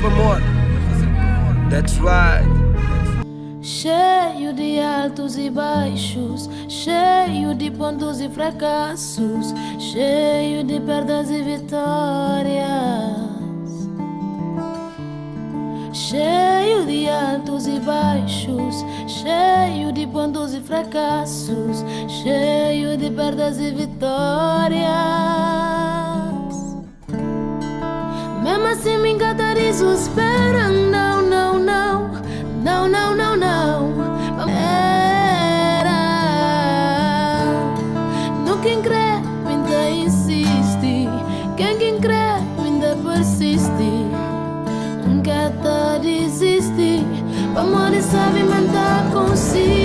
pa amor. That's right. Cheio de altos e baixos, cheio de pontos e fracassos, cheio de perdas e vitórias. Cheio de altos e baixos, cheio de pontos e fracassos, cheio de perdas e vitórias. Mesmo assim me encanta desespera. Não, não, não, não, não, não, não. Era. No quem crê, ainda insiste. Quem quem crê, ainda persiste. Nunca tá desiste. Amor sabe mandar consiste.